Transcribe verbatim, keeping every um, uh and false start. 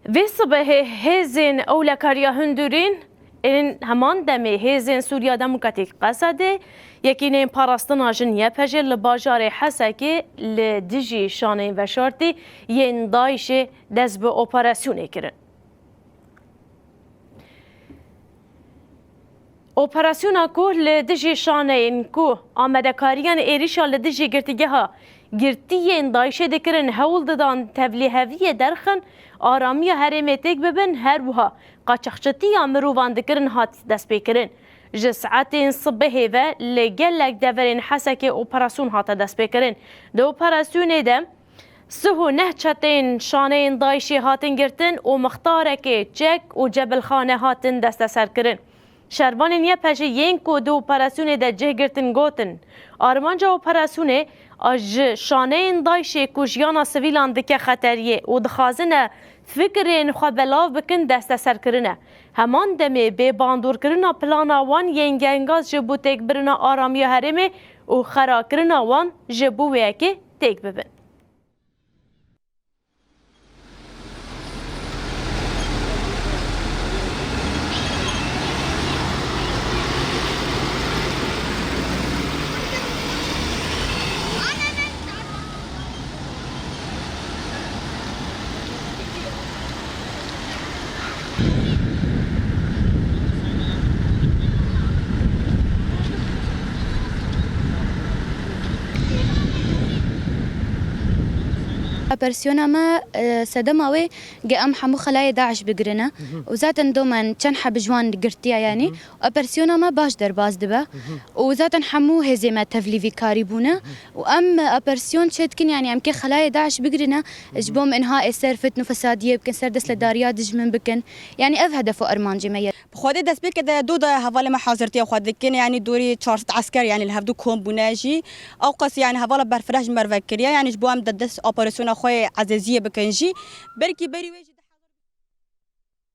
Vê sibehê hêzên ewlekariya hundirîn ên heman demê hêzên Sûriya Demokratîk Qesedê, Yekîneyên Parastina Jin Y P J li bajarê Hesekê li dijî şaneyên veşartî yên DAIŞê dest bi operasyonê kirin. Operasyona ku li dijî şaneyên ku amadekariyan êrîşa li dijî girtîgeha girtî yên DAIŞê dikirin hewl didan tevlîheviyê derxin, aramiya herêmê têk bibin, her wiha qaçaxçitiya mirovan dikirin hat destpêkirin. Ji saetên sibehê ve li gelek deverên Hesekê operasyon hate destpêkirin. Di operasyonê de sih û neh çeteyên şaneyên DAIŞê hatin girtin û mixtarekê çek û cebilxane hatin desteserkirin. Şervanên Y P J yên ku di operasyonê de cih girtin gotin, armanca operasyonê a ji şaneyên DAIŞê ku jiyana sivîlan dike xeteriyê û dixwazine fikrên xwe belav bikin desteserkirin e. Heman demê bê bandorkirina plana wan yên gengaz ji bo têkbirina aramiya herêmê û xerakirina wan ji bo wê yekê têk bibin. Operasyona me, e, sedema wê ge em hemû xelayê DAIŞ bigirine. Û zaten domen çend heb ji wan girtiye, yanî. Operasyona me baş derbas dibe. Û zaten hemû hêzê me tevlîvîkarî bûne. Û em operasyon çê dikin, yanî em kê xelayê DAIŞ bigirine, ji bo em inha ê ser fitn û fesadiyê bikin, ser destledariya dijmin bikin. Yanî ev hedef û armancê me ye. Bi Xwedê destpêkê de dû de hevalê me hazirtiya xwe dikin, yanî dûrî çar sed esker, yanî li hevdû kom bûne jî. Ew qas, yanî hevala berfireh ji me re vekiriye, yanî ji bo em de dest operasyona xwe yê ezêziyê bikin jî. Belkî berî wê jî